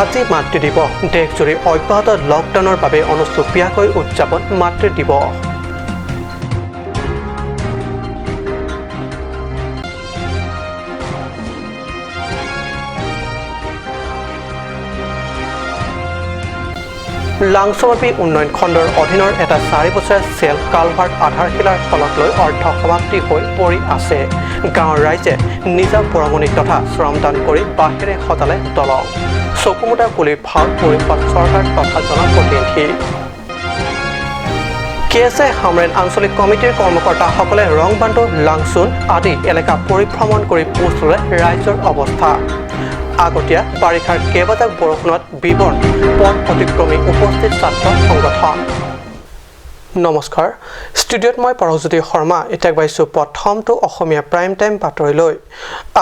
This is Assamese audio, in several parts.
আজি মাতৃ দিৱস। দেশজুৰি অব্যাহত লকডাউনৰ বাবে অনুষ্টুপীয়াকৈ উদযাপন মাতৃ দিৱস। লাংচমাপি উন্নয়ন খণ্ডৰ অধীনৰ এটা 4 বছৰীয়া চেল কালভাৰ্ট আধাৰশিলাৰ ফলক লৈ অৰ্থ সমাপ্তি হৈ পৰি আছে। গাঁৱৰ ৰাইজে নিজা বৰঙণি তথা শ্ৰমদান কৰি বাঁহেৰে সজালে দলং। চকুমুদা কুলি ভাও পৰিষদ চৰকাৰ তথা জনপ্ৰতিনিধি। কে এছ এ হামৰেন আঞ্চলিক কমিটিৰ কৰ্মকৰ্তাসকলে ৰংবাণ্ডু, লাংচুন আদি এলেকা পৰিভ্ৰমণ কৰি বুজ ল'লে ৰাইজৰ অৱস্থা। আগতীয়া বাৰিষাৰ কেইবাজাক বৰষুণত বিৱৰণ পথ অতিক্ৰমী উপস্থিত ছাত্ৰ সংগঠন। নমস্কাৰ, ষ্টুডিঅ'ত মই পৰশজ্যোতি শৰ্মা। এতিয়া পাইছোঁ প্ৰথমটো অসমীয়া প্ৰাইম টাইম বাতৰিলৈ।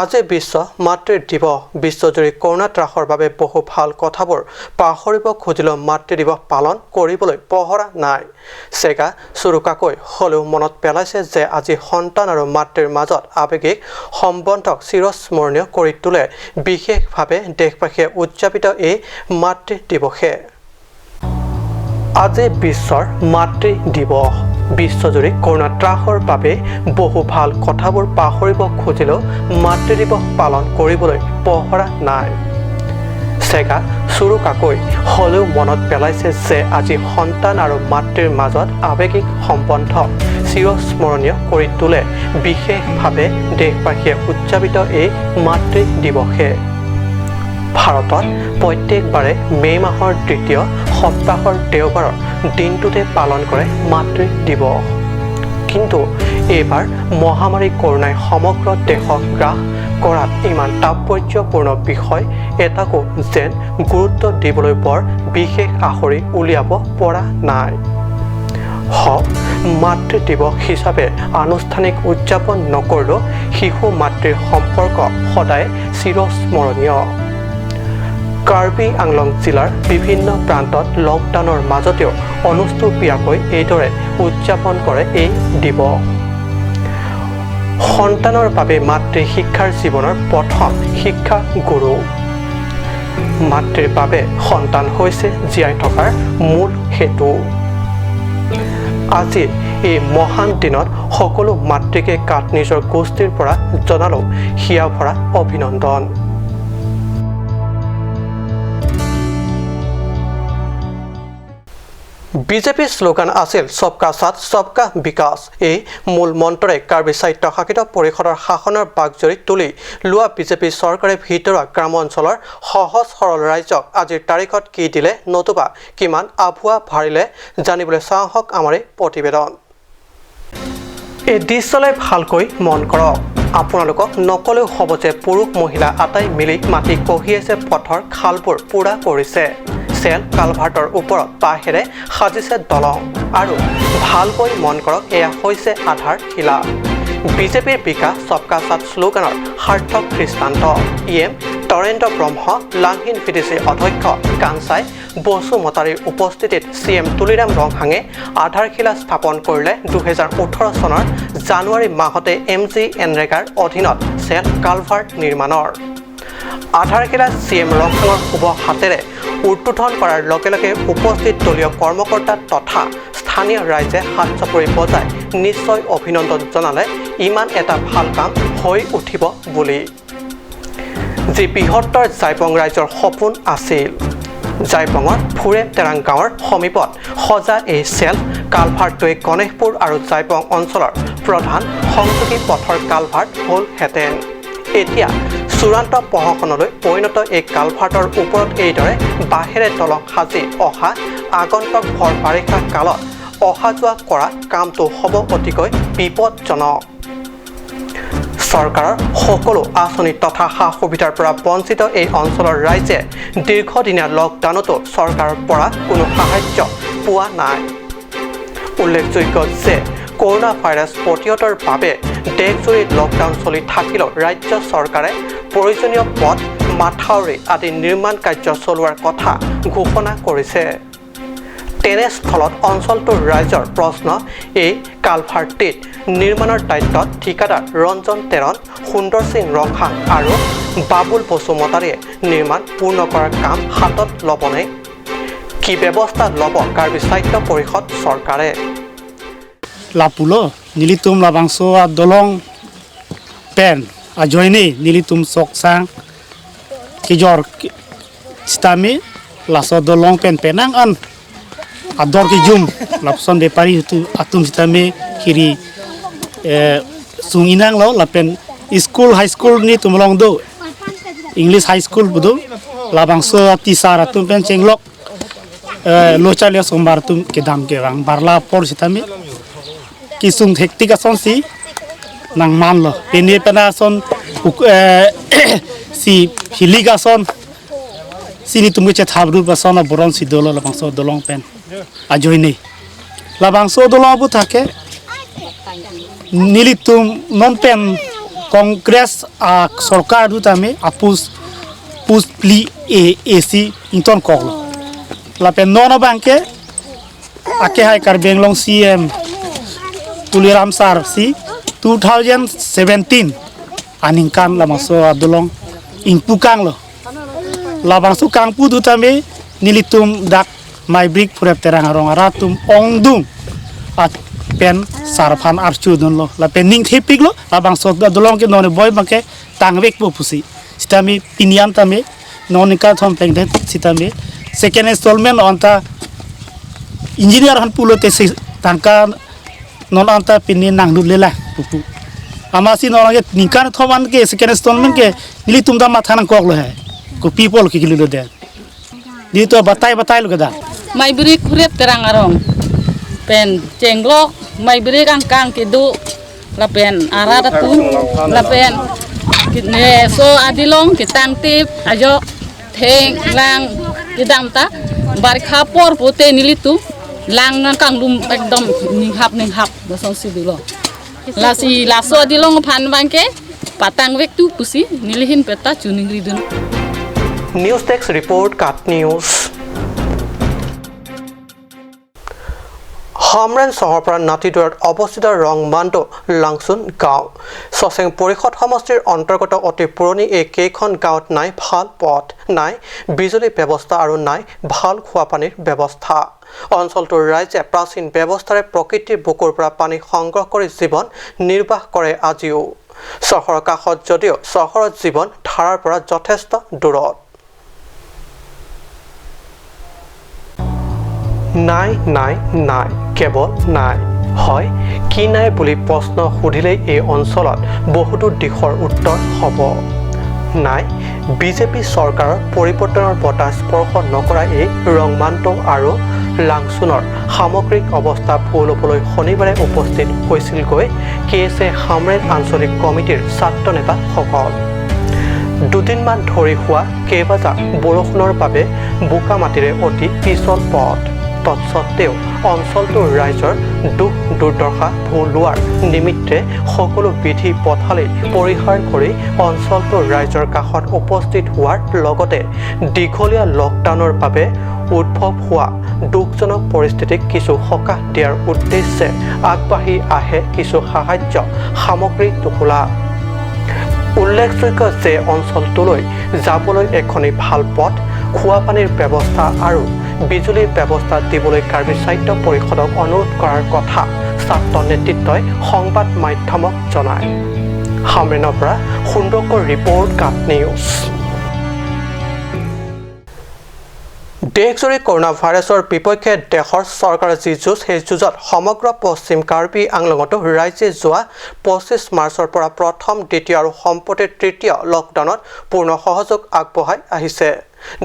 আজি বিশ্ব মাতৃ দিৱস। বিশ্বজুৰি কৰোণা ত্ৰাসৰ বাবে বহু ভাল কথাবোৰ পাহৰিব খুজিলেও মাতৃ দিৱস পালন কৰিবলৈ পহৰা নাই। চেগা চুৰুকাকৈ হ'লেও মনত পেলাইছে যে আজি সন্তান আৰু মাতৃৰ মাজত আৱেগিক সম্বন্ধক চিৰস্মৰণীয় কৰি তোলে বিশেষভাৱে দেশবাসীয়ে উদযাপিত এই মাতৃ দিৱসে। আজি বিশ্বৰ মাতৃ দিৱস। বিশ্বজুৰি কৰোণা ত্ৰাসৰ বাবে বহু ভাল কথাবোৰ পাহৰিব খুজিলেও মাতৃ দিৱস পালন কৰিবলৈ পহৰা নাই। চেগা চুৰুকাকৈ হ'লেও মনত পেলাইছে যে আজি সন্তান আৰু মাতৃৰ মাজত আৱেগিক সম্বন্ধ চিৰস্মৰণীয় কৰি তোলে বিশেষভাৱে দেশবাসীয়ে উদযাপিত এই মাতৃ দিৱসে। ভাৰতত প্ৰত্যেকবাৰে মে' মাহৰ দ্বিতীয় সপ্তাহৰ দেওবাৰৰ দিনটোতে পালন কৰে মাতৃ দিৱস। কিন্তু এইবাৰ মহামাৰী কৰোণাই সমগ্ৰ দেশক গ্ৰাস কৰাত ইমান তাৎপৰ্যপূৰ্ণ বিষয় এটাকো যেন গুৰুত্ব দিবলৈ বৰ বিশেষ আহৰি উলিয়াব পৰা নাই। হওক, মাতৃ দিৱস হিচাপে আনুষ্ঠানিক উদযাপন নকৰিলেও শিশু মাতৃৰ সম্পৰ্ক সদায় চিৰস্মৰণীয়। কাৰ্বি আংলং জিলাৰ বিভিন্ন প্ৰান্তত লকডাউনৰ মাজতেও অনুষ্টুপীয়াকৈ এইদৰে উদযাপন কৰে এই দিৱস। সন্তানৰ বাবে মাতৃ শিক্ষাৰ জীৱনৰ প্ৰথম শিক্ষা গুৰু। মাতৃৰ বাবে সন্তান হৈছে জীয়াই থকাৰ মূল হেতু। আজি এই মহান দিনত সকলো মাতৃকে কাঠ নিজৰ গোষ্ঠীৰ পৰা জনালোঁ হিয়া ভৰা অভিনন্দন। বিজেপিৰ শ্লোগান আছিল সবকা সাথ সবকা বিকাশ। এই মূল মন্ত্ৰৰে কাৰ্বি স্বায়ত্তশাসিত পৰিষদৰ শাসনৰ বাকজৰি তুলি লোৱা বিজেপি চৰকাৰে ভিতৰুৱা গ্ৰাম অঞ্চলৰ সহজ সৰল ৰাইজক আজিৰ তাৰিখত কি দিলে নতুবা কিমান আভুৱা ভাৰিলে জানিবলৈ চাওঁ আমাৰ এই প্ৰতিবেদন। এই দৃশ্যলৈ ভালকৈ মন কৰক। আপোনালোকক নকলেও হ'ব যে পুৰুষ মহিলা আটাই মিলি মাটি কঢ়িয়াইছে, পথৰ খালবোৰ পূৰা কৰিছে, চেল কালভাৰ্টৰ ওপৰত বাঁহেৰে সাজিছে দলং। আৰু ভালকৈ মন কৰক, এয়া হৈছে আধাৰশিলা। বিজেপিৰ বিকাশ সবকা সাথ শ্লোগানৰ সাৰ্থক দৃষ্টান্ত। ই এম তৰেন্দ্ৰ ব্ৰহ্ম, লাংহিন ভি ডি চি অধ্যক্ষ কাঞ্চাই বসুমতাৰীৰ উপস্থিতিত চি এম তুলিৰাম ৰংহাঙে আধাৰশিলা স্থাপন কৰিলে 2018 চনৰ জানুৱাৰী মাহতে এম জি এনৰেগাৰ অধীনত চেল কালভাৰ্ট নিৰ্মাণৰ। আধাৰশিলা চি এম ৰংহাঙৰ শুভ হাতেৰে উদ্বোধন কৰাৰ লগে লগে উপস্থিত দলীয় কৰ্মকৰ্তা তথা স্থানীয় ৰাইজে হাত চাপৰি বজাই নিশ্চয় অভিনন্দন জনালে ইমান এটা ভাল কাম হৈ উঠিব বুলি, যি বৃহত্তৰ জাইপং ৰাইজৰ সপোন আছিল। জাইপঙৰ ফুৰে টেৰাং গাঁৱৰ সমীপত সজা এই চেল কালভাৰ্টটোৱে গণেশপুৰ আৰু জাইপং অঞ্চলৰ প্ৰধান সংযোগী পথৰ কালভাৰ্ট হ'লহেঁতেন। এতিয়া চূড়ান্ত প্ৰশাসনলৈ পৰিণত এই কালভাৰ্টৰ ওপৰত এইদৰে বাঁহেৰে দলং সাজি অহা আগন্তুক ভৰ বাৰিষা কালত অহা যোৱা কৰা কামটো হ'ব অতিকৈ বিপদজনক। চৰকাৰৰ সকলো আঁচনি তথা সা সুবিধাৰ পৰা বঞ্চিত এই অঞ্চলৰ ৰাইজে দীৰ্ঘদিনীয়া লকডাউনতো চৰকাৰৰ পৰা কোনো সাহায্য পোৱা নাই। উল্লেখযোগ্য যে কৰোণা ভাইৰাছ প্ৰতিৰোধৰ বাবে দেশজুৰি লকডাউন চলি থাকিলেও ৰাজ্য চৰকাৰে প্ৰয়োজনীয় পথ, মাথাউৰি আদি নিৰ্মাণ কাৰ্য চলোৱাৰ কথা ঘোষণা কৰিছে। তেনেস্থলত অঞ্চলটোৰ ৰাইজৰ প্ৰশ্ন, এই কালভাৰ্টটিত নিৰ্মাণৰ দায়িত্বত ঠিকাদাৰ ৰঞ্জন তেৰণ, সুন্দৰ সিং ৰংহাং আৰু বাবুল বসুমতাৰীয়ে নিৰ্মাণ পূৰ্ণ কৰাৰ কাম হাতত ল'বনে? কি ব্যৱস্থা ল'ব কাৰ্বি সাহিত্য পৰিষদ চৰকাৰে? Lapulo nilitum labangso a dolong pen a joini nilitum soksang kijor stami laso dolong pen penang an ador ki jum lapson bepari itu atum stami kiri sunginang lo lapen school high school ni tumlong do English high school budu labangso tisar atum pen chenglok locha le sombar tum ke dam ke rang barla por sitami kisung hektik ason si nang man lo pene pena son si hiliga son sini tum ke thabru bason boron si dolo labangso dolong pen ajoini labangso dolong bu thake nilitum non pen Congress a sarkar du tame apus pus pli e ac inton koglo la pen nono banke ake hai kar benglong cm Tuliram sar si 2017 aningkan la maso adolong ingpukang lo labangsu kangpu du tame nilitum dak my brick purep terang arong aratum ongdung at pen sarfan archu dun lo la pen ning thepik lo labangso adolong ke none boy bangke tangwek po pusi sitami pinian tame nonika thom peng det sitami second installment onta engineer han pulo te tangka non anta pini nang dut lela pupu amasi non ke ningkan thoman ke second installment ke nili tumda matha nang kok lo hai ko people ke gilu de ni to batai batai lo da mai bri khurep terang arong pen chenglok mai bri kang kang ke du la pen ara tu la pen ne so adilong ke tang tip ajo theng lang kidam ta barkha por pote nilitu lang kang lum ekdom ninghap ninghap basong sidulo la si laso adilong phan bangke patang wek tu pusi nilihin peta chuning ridun. News desk report, Kat news. Hamren চহৰৰ পৰা নাতিদূৰত অৱস্থিত ৰংমাণ্ডো লাংচুন গাঁও চচেং পৰিষদ সমষ্টিৰ অন্তৰ্গত অতি পুৰণি এই কেইখন গাঁৱত নাই ভাল পথ, নাই বিজুলী ব্যৱস্থা আৰু নাই ভাল খোৱাপানীৰ ব্যৱস্থা। অঞ্চলটোৰ ৰাইজে প্ৰাচীন ব্যৱস্থাৰে প্ৰকৃতিৰ বুকুৰ পৰা পানী সংগ্ৰহ কৰি জীৱন নিৰ্বাহ কৰে আজিও। চহৰৰ কাষত যদিও চহৰৰ জীৱন ধাৰাৰ পৰা যথেষ্ট দূৰত। নাই নাই নাই, কেৱল নাই। হয় কি নাই বুলি প্ৰশ্ন সুধিলেই এই অঞ্চলত বহুতো দিশৰ উত্তৰ হ'ব। নাই বিজেপি চৰকাৰৰ পৰিৱৰ্তনৰ বতাহ স্পৰ্শ নকৰা এই ৰংমাণ্ডো আৰু লাংচুনৰ সামগ্ৰিক অৱস্থা ভুল ল'বলৈ শনিবাৰে উপস্থিত হৈছিলগৈ কে এছ এ হামৰেন আঞ্চলিক কমিটিৰ ছাত্ৰ নেতাসকল। দুদিনমান ধৰি হোৱা কেইবাজাক বৰষুণৰ বাবে বোকা মাটিৰে অতি পিছল পথ, তৎসত্ত্বেও অঞ্চলটোৰ ৰাইজৰ দুখ দুৰ্দশা ভুল লোৱাৰ নিমিত্তে সকলো বিধি পথালি পৰিহাৰ কৰি অঞ্চলটোৰ ৰাইজৰ কাষত উপস্থিত হোৱাৰ লগতে দীঘলীয়া লকডাউনৰ বাবে উদ্ভৱ হোৱা দুখজনক পৰিস্থিতিক কিছু সকাহ দিয়াৰ উদ্দেশ্যে আগবাঢ়ি আহে কিছু সাহায্য সামগ্ৰী টোপোলা। উল্লেখযোগ্য যে অঞ্চলটোলৈ যাবলৈ এখনি ভাল পথ, খোৱাপানীৰ ব্যৱস্থা আৰু বিজুলীৰ ব্যৱস্থা দিবলৈ কাৰ্বি সাহিত্য পৰিষদক অনুৰোধ কৰাৰ কথা ছাত্ৰ নেতৃত্বই সংবাদ মাধ্যমক জনায়। হামৰেনৰ পৰা সুন্দৰকৰ ৰিপৰ্ট, কাট নিউজ। দেশজুৰি কৰোণা ভাইৰাছৰ বিপক্ষে দেশৰ চৰকাৰৰ যি যুঁজ, সেই যুঁজত সমগ্ৰ পশ্চিম কাৰ্বি আংলঙতো ৰাইজে যোৱা 25 মাৰ্চৰ পৰা প্ৰথম, দ্বিতীয় আৰু সম্প্ৰতি তৃতীয় লকডাউনত পূৰ্ণ সহযোগ আগবঢ়াই আহিছে।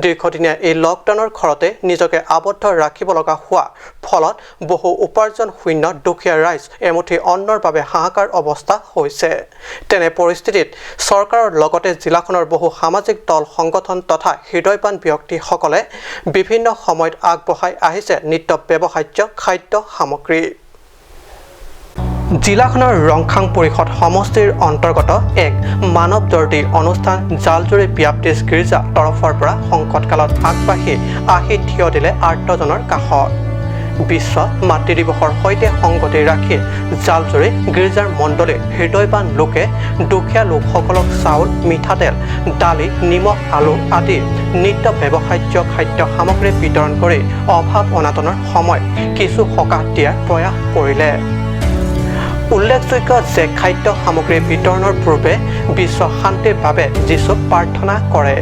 দীৰ্ঘদিনীয়া এই লকডাউনৰ ঘৰতে নিজকে আবদ্ধ ৰাখিব লগা হোৱাৰ ফলত বহু উপাৰ্জন শূন্য দুখীয়া ৰাইজ এমুঠি অন্নৰ বাবে হাহাকাৰ অৱস্থা হৈছে। তেনে পৰিস্থিতিত চৰকাৰৰ লগতে জিলাখনৰ বহু সামাজিক দল সংগঠন তথা হৃদয়বান ব্যক্তিসকলে বিভিন্ন সময়ত আগবঢ়াই আহিছে নিত্য ব্যৱহাৰ্য খাদ্য সামগ্ৰী। জিলাখনৰ ৰংখাং পৰিষদ সমষ্টিৰ অন্তৰ্গত এক মানৱ দৰ্দী অনুষ্ঠান জালজুৰি ব্যাপ্টিষ্ট গীৰ্জা তৰফৰ পৰা সংকটকালত আগবাঢ়ি আহি থিয় দিলে আৰ্তজনৰ কাষত। বিশ্ব মাতৃ দিৱসৰ সৈতে সংগতি ৰাখি জালজুৰি গীৰ্জাৰ মণ্ডলীৰ হৃদয়বান লোকে দুখীয়া লোকসকলক চাউল, মিঠাতেল, দালি, নিমখ, আলু আদি নিত্য ব্যৱহাৰ্য খাদ্য সামগ্ৰী বিতৰণ কৰি অভাৱ অনাটনৰ সময়ত কিছু সকাহ দিয়াৰ প্ৰয়াস কৰিলে। উল্লেখযোগ্য যে খাদ্য সামগ্ৰী বিতৰণৰ পূৰ্বে বিশ্ব শান্তিৰ বাবে যীশুক প্ৰাৰ্থনা কৰে।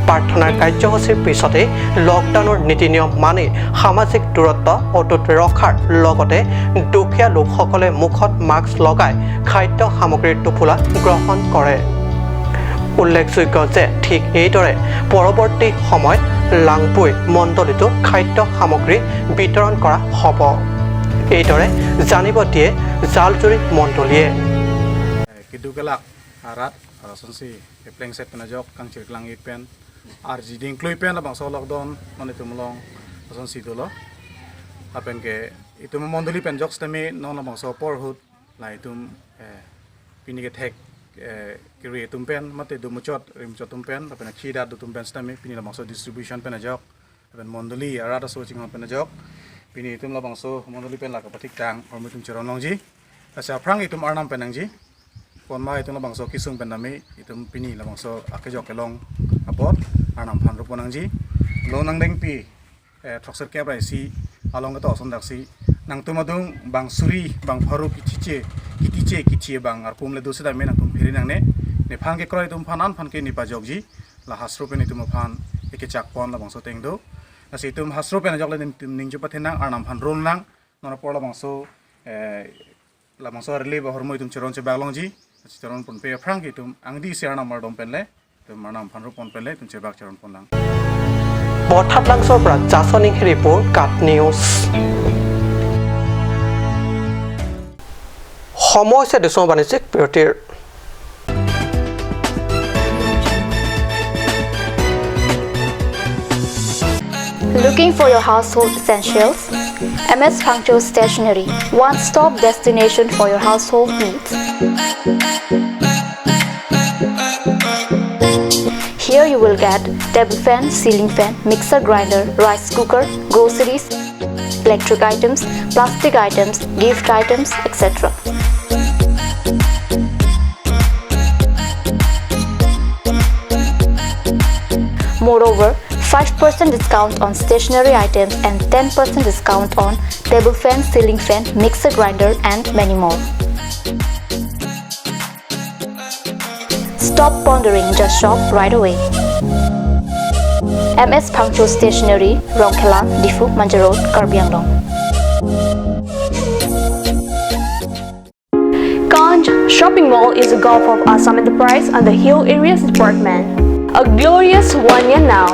প্ৰাৰ্থনাৰ কাৰ্যসূচীৰ পিছতেই লকডাউনৰ নীতি নিয়ম মানি সামাজিক দূৰত্ব অটুট ৰখাৰ লগতে দুখীয়া লোকসকলে মুখত মাস্ক লগাই খাদ্য সামগ্ৰীৰ টোপোলা গ্ৰহণ কৰে। উল্লেখযোগ্য যে ঠিক এইদৰে পৰৱৰ্তী সময়ত লাংপুই মণ্ডলীতো খাদ্য সামগ্ৰী বিতৰণ কৰা হ'ব, এইদৰে জানিব দিয়ে জালজুৰি মণ্ডলীয়ে। Ar jiding klui pen la bangso lockdown non itu mulong ason si dolo apen ke itu mondoli pen jok stemi non la bangso por hut la itu pini ke thek kiri itu pen mate du muchot rim chotum pen apen khida du tum pen stemi pini la bangso distribution pen jok apen mondoli arata so ching pen jok pini itu la bangso mondoli pen la ka patik tang or mutum cheron long ji acha phrang itu arnam pen ang ji pon ma itu la bangso kisung pen nami itu pini la bangso akejok kelong apot arnam phan ruponang ji lo nang deng pi thoksar ke brai si along to oson dak si nang tumadung bang suri bang pharu kichiche kitiche kichie bang ar pum le dose da me nang tum phiri nang ne ne phang ke kroi tum phanan phan ke ni pa jok ji la hasro pe ni tum phan eke chak pon la bangso teng do asi tum hasro pe na jok le ning ju pathen nang arnam phan ron nang nor por la bangso la bangso rele ba hormoi tum cheron che baglong ji cheron pon pe phrang ke tum angdi se arnam mar dom pen le বৰ্থাপ্লাংছৰ পৰা জাচনিং ৰিপৰ্ট, কাট নিউজ। সময় হৈছে দুচম বাণিজ্যিক বিৰতিৰ। Looking for your household essentials? MS Phangcho Stationery, one-stop destination for your household needs. Here you will get table fan, ceiling fan, mixer grinder, rice cooker, groceries, electric items, plastic items, gift items, etc. Moreover, 5% discount on stationery items and 10% discount on table fan, ceiling fan, mixer grinder and many more. Stop pondering, just shop right away. MS Phangcho Stationery, Rongkhelan, Diphu, Manja Road, Karbi Anglong. Kanj Shopping Mall is a Gulf of Assam enterprise and the Hill Areas Department. A glorious 1 year now.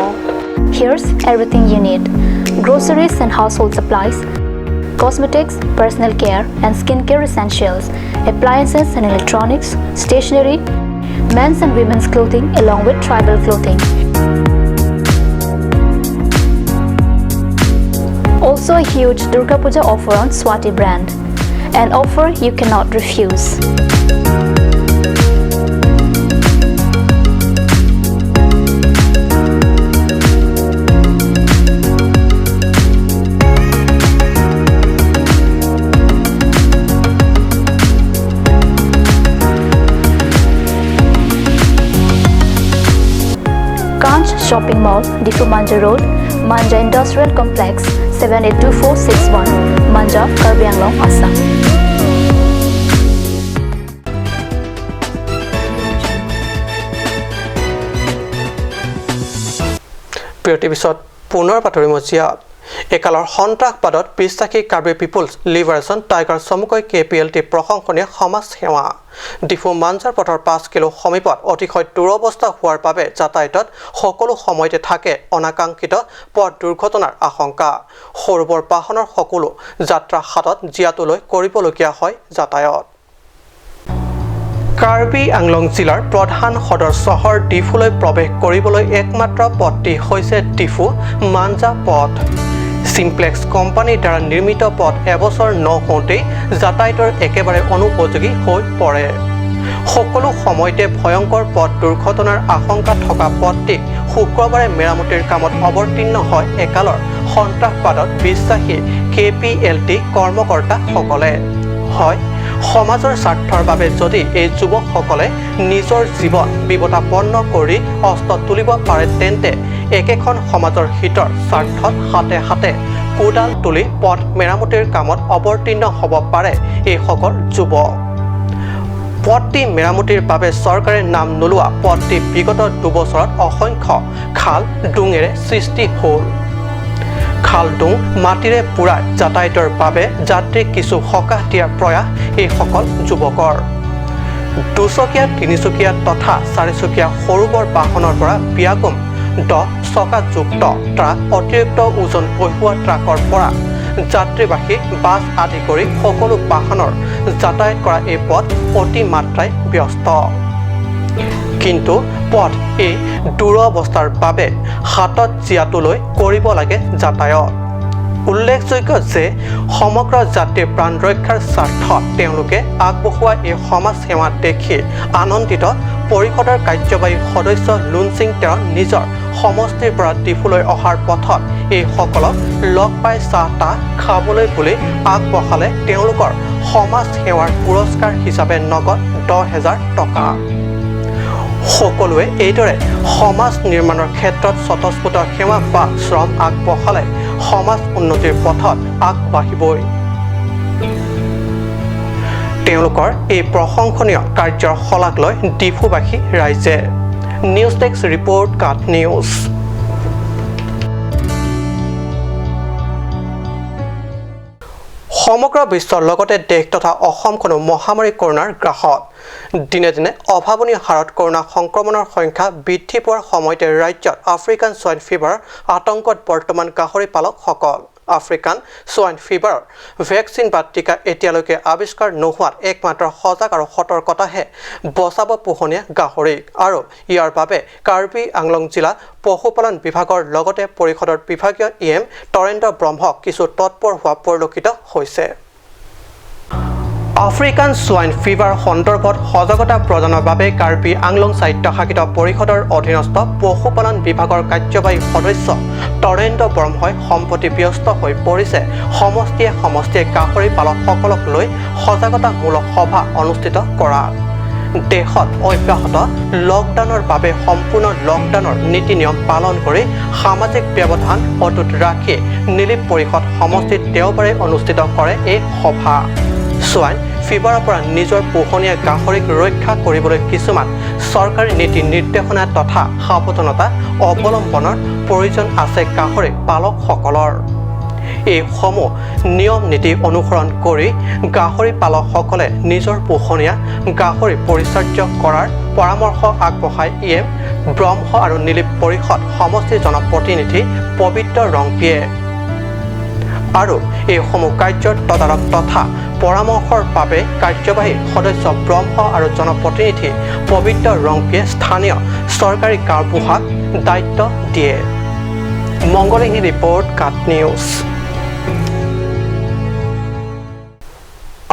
Here's everything you need: groceries and household supplies, cosmetics, personal care and skincare essentials, appliances and electronics, stationery, men's and women's clothing along with tribal clothing. Also a huge Durga Puja offer on Swati brand, an offer you cannot refuse. Shopping Mall, Diphu Manja Road, Manja Industrial Complex, 782461, Manja, Karbi Anglong, Assam. বিৰতিৰ পিছত পুনৰ বাতৰি মজিয়াত। একালৰ সন্ত্ৰাসবাদত বিশ্বাসী কাৰ্বি পিপুলছ লিবাৰেশ্যন টাইগাৰ চমুকৈ কে পি এল টি প্ৰশংসনীয় সমাজ সেৱা। ডিফু মাঞ্জাৰ পথৰ 5 কিলো সমীপত অতিশয় দুৰৱস্থা হোৱাৰ বাবে যাতায়াতত সকলো সময়তে থাকে অনাকাংক্ষিত পথ দুৰ্ঘটনাৰ আশংকা। সৰু বৰ বাহনৰ সকলো যাত্ৰা হাতত জীয়াতলৈ কৰিবলগীয়া হয় যাতায়াত। কাৰ্বি আংলং জিলাৰ প্ৰধান সদৰ চহৰ ডিফুলৈ প্ৰৱেশ কৰিবলৈ একমাত্ৰ পথটি হৈছে ডিফু মাঞ্জা পথ। চিমপ্লেক্স কোম্পানীৰ দ্বাৰা নিৰ্মিত পথ এবছৰ নহওঁতেই যাতায়াতৰ একেবাৰে অনুপযোগী হৈ পৰে। সকলো সময়তে ভয়ংকৰ পথ দুৰ্ঘটনাৰ আশংকা থকা পথটি শুক্ৰবাৰে মেৰামতিৰ কামত অৱতীৰ্ণ হয় একালৰ সন্ত্ৰাসবাদত বিশ্বাসী KPLT কৰ্মকৰ্তাসকলে। হয়, সমাজৰ স্বাৰ্থৰ বাবে যদি এই যুৱকসকলে নিজৰ জীৱন বিপদাপন্ন কৰি অস্ত্ৰ তুলিব পাৰে, তেন্তে একেখন সমাজৰ হিতৰ স্বাৰ্থত হাতে হাতে কোদাল তুলি পথ মেৰামতিৰ কামত অৱতীৰ্ণ হ'ব পাৰে এইসকল যুৱক। পথটি মেৰামতিৰ বাবে চৰকাৰে নাম নোলোৱা পথটি বিগত 2 বছৰত অসংখ্য খাল ডোঙেৰে সৃষ্টি হ'ল। খাল ডোং মাটিৰে পূৰাই যাতায়াতৰ বাবে যাত্ৰীক কিছু সকাহ দিয়াৰ প্ৰয়াস এইসকল যুৱকৰ। দুচকীয়া, তিনিচকীয়া তথা চাৰিচকীয়া সৰু বৰ বাহনৰ পৰা বিয়াগোম 10 চকাযুক্ত ট্ৰাক, অতিৰিক্ত ওজন কঢ়িওৱা ট্ৰাকৰ পৰা যাত্ৰীবাহী বাছ আদি কৰি সকলো বাহনৰ যাতায়াত কৰা এই পথ অতিমাত্ৰাই ব্যস্ত। কিন্তু পথ এই দুৰৱস্থাৰ বাবে হাতত জীয়াতু লৈ কৰিব লাগে যাতায়াত। উল্লেখযোগ্য যে সমগ্ৰ জাতিৰ প্ৰাণ ৰক্ষাৰ স্বাৰ্থত তেওঁলোকে আগবঢ়োৱা এই সমাজ সেৱা দেখি আনন্দিত পৰিষদৰ কাৰ্যবাহী সদস্য লুনচিং তেৰণ নিজৰ সমষ্টিৰ পৰা ডিফুলৈ অহাৰ পথত এইসকলক লগ পাই চাহ তাহ খাবলৈ বুলি আগবঢ়ালে তেওঁলোকৰ সমাজ সেৱাৰ পুৰস্কাৰ হিচাপে নগদ 10,000 টকা। সকলোৱে এইদৰে সমাজ নিৰ্মাণৰ ক্ষেত্ৰত স্বতঃস্ফূৰ্ত সেৱা বা শ্ৰম আগবঢ়ালে সমাজ উন্নতিৰ পথত আগবাঢ়িবই। তেওঁলোকৰ এই প্ৰশংসনীয় কাৰ্যৰ শলাগ লয় ডিফুবাসী ৰাইজে। নিউজ ডেস্ক ৰিপৰ্ট, কাট নিউজ। সমগ্ৰ বিশ্বৰ লগতে দেশ তথা অসমখনো মহামাৰী কৰোণাৰ গ্ৰাসত। দিনে দিনে অভাৱনীয় হাৰত কৰোণা সংক্ৰমণৰ সংখ্যা বৃদ্ধি পোৱাৰ সময়তে ৰাজ্যত আফ্ৰিকান ছোৱাইন ফিভাৰৰ আতংকত বৰ্তমান গাহৰি পালকসকল। আফ্ৰিকান ছোৱাইন ফিভাৰৰ ভেকচিন বা টীকা এতিয়ালৈকে আৱিষ্কাৰ নোহোৱাত একমাত্ৰ সজাগ আৰু সতৰ্কতাহে বচাব পোহনীয়া গাহৰিক। আৰু ইয়াৰ বাবে কাৰ্বি আংলং জিলা পশুপালন বিভাগৰ লগতে পৰিষদৰ বিভাগীয় ই এম তৰেন্দ্ৰ ব্ৰহ্মক কিছু তৎপৰ হোৱা পৰিলক্ষিত হৈছে। আফ্ৰিকান ছোৱাইন ফিভাৰ সন্দৰ্ভত সজাগতা প্ৰদানৰ বাবে কাৰ্বি আংলং স্বায়ত্তশাসিত পৰিষদৰ অধীনস্থ পশুপালন বিভাগৰ কাৰ্যবাহী সদস্য তৰেন্দ্ৰ ব্ৰহ্মই সম্প্ৰতি ব্যস্ত হৈ পৰিছে সমষ্টিয়ে সমষ্টিয়ে গাহৰি পালকসকলক লৈ সজাগতামূলক সভা অনুষ্ঠিত কৰা। দেশত অব্যাহত লকডাউনৰ বাবে সম্পূৰ্ণ লকডাউনৰ নীতি নিয়ম পালন কৰি সামাজিক ব্যৱধান অটুট ৰাখি নিলিপ পৰিষদ সমষ্টিত দেওবাৰে অনুষ্ঠিত কৰে এই সভা। ছোৱাইন ফিভাৰৰ পৰা নিজৰ পোহনীয়া গাহৰিক ৰক্ষা কৰিবলৈ কিছুমান চৰকাৰী নীতি নিৰ্দেশনা তথা সাৱধানতা অৱলম্বনৰ প্ৰয়োজন আছে গাহৰি পালকসকলৰ। এইসমূহ নিয়ম নীতি অনুসৰণ কৰি গাহৰি পালকসকলে নিজৰ পোহনীয়া গাহৰি পৰিচৰ্যা কৰাৰ পৰামৰ্শ আগবঢ়ায় ই এম ব্ৰহ্ম আৰু নিলিপ পৰিষদ সমষ্টিৰ জনপ্ৰতিনিধি পবিত্ৰ ৰংপিয়ে। আৰু এইসমূহ কাৰ্যৰ তদাৰক তথা পৰামৰ্শৰ বাবে কাৰ্যবাহী সদস্য ব্ৰহ্ম আৰু জনপ্ৰতিনিধি পবিত্ৰ ৰংপিয়ে স্থানীয় চৰকাৰী গাঁওবুঢ়াক দায়িত্ব দিয়ে। মংগলিনী ৰিপৰ্ট, কাট নিউজ।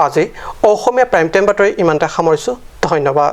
আজি অসমীয়া প্ৰাইম টাইম বাতৰি ইমানতে সামৰিছোঁ। ধন্যবাদ।